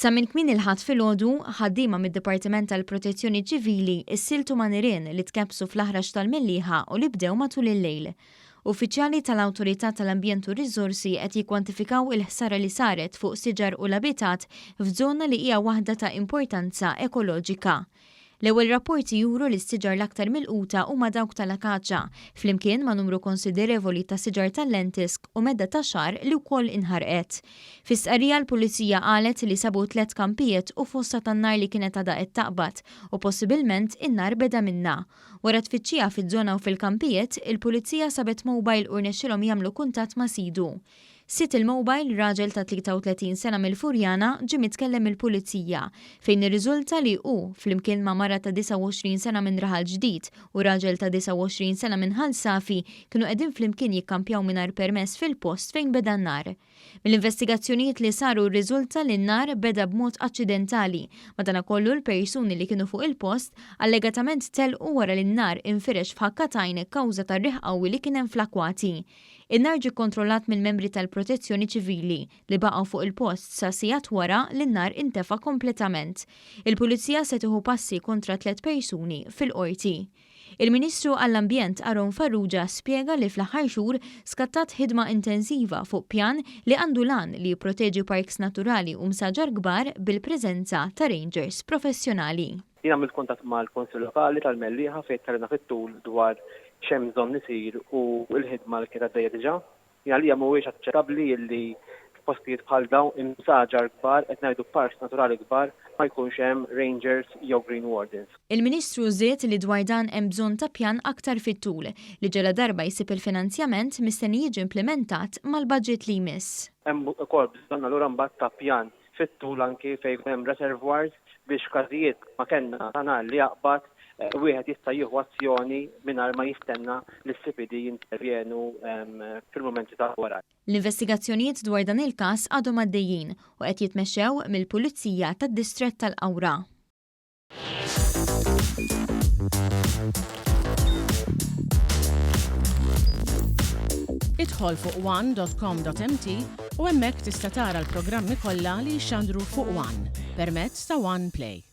Sa minn kmieni l-Ħadd filgħodu, ħaddiema mid-Dipartiment tal-Protezzjoni Ċivili ssieltu ma' nirien li tkebbsu fl-Aħrax tal-Mellieħa u li bdew matul il-lejl. Uffiċjali tal-Awtorità tal-Ambjent u r-Riżorsi qed jikkwantifikaw il-ħsara li saret fuq siġar u l-abitat f'żona li hija waħda ta' importanza ekoloġika. L-ewwel rapporti juru li s-siġar l-aktar milquta huma dawk tal-akaċa, flimkien ma' numru konsiderevoli ta' siġar tal-lentisk u medda ta' xagħar li wkoll inħarqet. Fi stqarrija l-Pulizija qalet li sabu tlett kampijiet u fossa tan-nar li kienet għadha qed taqbad u possibilment in-nar beda minnha. Wara tfittxija fiż-żona u fil-kampijiet, il-Pulizija sabet mobile u rnexxilhom jagħmlu kuntatt ma' sidu. Sid il-mobile, raġel ta' 33 sena mill-Furjana, ġie mitkellem mill-Pulizija, fejn irriżulta li hu, flimkien ma' mara ta' 29 sena minn Raħal Ġdid u raġel ta' 29 sena minn Ħal Safi, kienu qegħdin flimkien jikkampjaw mingħajr permess fil-post fejn beda n-nar. Mill-investigazzjonijiet li saru rriżulta li n-nar beda b'mod aċċidentali, madanakollu l-persuni li kienu fuq il-post allegatament telqu wara li n-nar infirex f'ħakka t'għajn kawża tar-riħ qawwi li kien hemm fl-akkwati. In-nar ġie kkontrollat mill-membri tal-Protezzjoni Ċivili li baqgħu fuq il-post sa sigħat wara li n-nar intefa' kompletament. Il-Pulizija se tieħu passi kontra tlett persuni fil-Qorti. Il-Ministru għall-Ambjent Aaron Farrugia spjega li fl-aħħar xhur skattat ħidma intensiva fuq pjan li għandu l-għan li jipproteġi parks naturali u msaġar kbar bil-preżenza ta' rangers professjonali. Jien għamilt kuntatt mal-Kunsill Lokali tal-Mellieħa fejn tkellimna fit-tul dwar x'hemm bżonn isir u l-ħidma li kienet għaddejja diġà. Jien għalija mhuwiex aċċettabbli illi f'postijiet bħal dawn imsaġar kbar, qed ngħidu parks naturali kbar, ma jkunx hemm rangers jew green wardens. Il-Ministru żied li dwar dan hemm bżonn ta' pjan aktar fit-tul, li ġaladarba jsib il-finanzjament mistenni jiġi implimentat mal-budget li jmiss. Hemm ukoll bżonn allura mbagħad ta' pjan fit-tul anki fejn jkun hemm reservoirs biex f'każijiet ma kellna ta' nar li jaqbad wieħed jista' jieħu azzjoni mingħajr ma jistenna li s-CPD jintervjenu fil-mumenti ta' wara. L-investigazzjonijiet dwar dan il-każ għadhom għaddejjin u qed jitmexxew mill-Pulizija tad-Distrett tal-Qawra. Idħol fuq one.com.mt u hemmhekk tista' tara l-programmi kollha li jixxandru fuq One permezz ta' One Play.